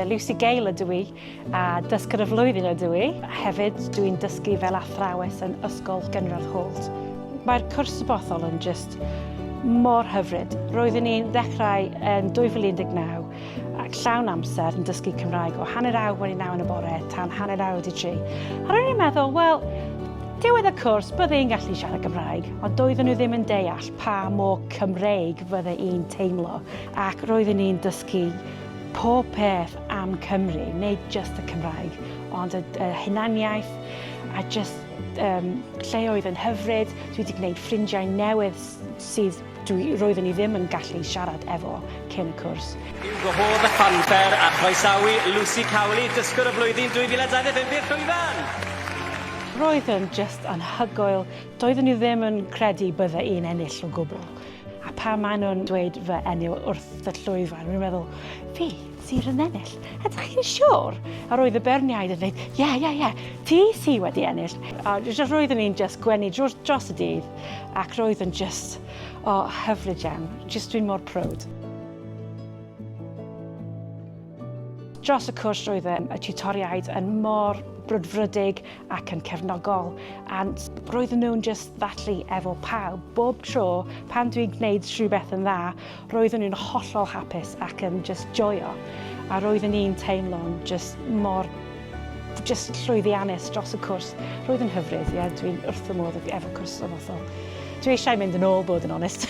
Lucy Gale ydw i, a dysgwr y flwyddyn ydw i. Hefyd, dwi'n dysgu fel athrawes yn Ysgol Gynradd Holt. Mae'r cwrs sabothol yn just mor hyfryd. Roeddwn i'n ddechrau yn 2019 ac llawn amser yn dysgu Cymraeg o 9:30 yn y bore tan 2:30. A roeddwn i'n meddwl, wel, diwedd y cwrs, bydde i'n gallu siarad Cymraeg, ond doedden nhw ddim yn deall pa mor Cymreig fydde i'n teimlo. Ac roeddwn i'n dysgu pob peth am Cymru, nid jyst y Cymraeg, ond y, y hunaniaeth a jyst um, lleoedd yn hyfryd. Dwi wedi gwneud ffrindiau newydd sydd dwi, roeddwn i ddim yn gallu siarad efo cyn y cwrs. I'w gwahodd y ffanffer a chroesawu Lucy Cowley, dysgwr y flwyddyn 2025 i'r llwyfan! Roedd yn just anhygoel. Doeddwn i ddim yn credu bydde i'n ennill o gwbl. A pan maen nhw'n dweud fy enw wrth y llwyfan, rwy'n meddwl, fi sydd yn ennill? Ydych chi'n siŵr? A roedd y beirniaid yn dweud, ie, ie, ie, ti sydd wedi ennill. A roeddwn i'n just gwenu dros, dros y dydd, ac roedd yn just, o, oh, hyfryd iawn. Just dwi'n mor proud. Dros y cwrs roedd y tiwtoriaid yn mor brwdfrydig ac yn cefnogol a roedden nhw'n just ddathlu efo pawb. Bob tro pan dwi'n gwneud rhywbeth yn dda, roedden nhw'n hollol hapus ac yn just joio. A roedden ni'n teimlo'n just mor just llwyddiannus dros y cwrs. Roedd yn hyfryd, ie, yeah, dwi'n wrth fy modd efo cwrs sabothol. Dwi eisiau mynd yn ôl, bod yn onest.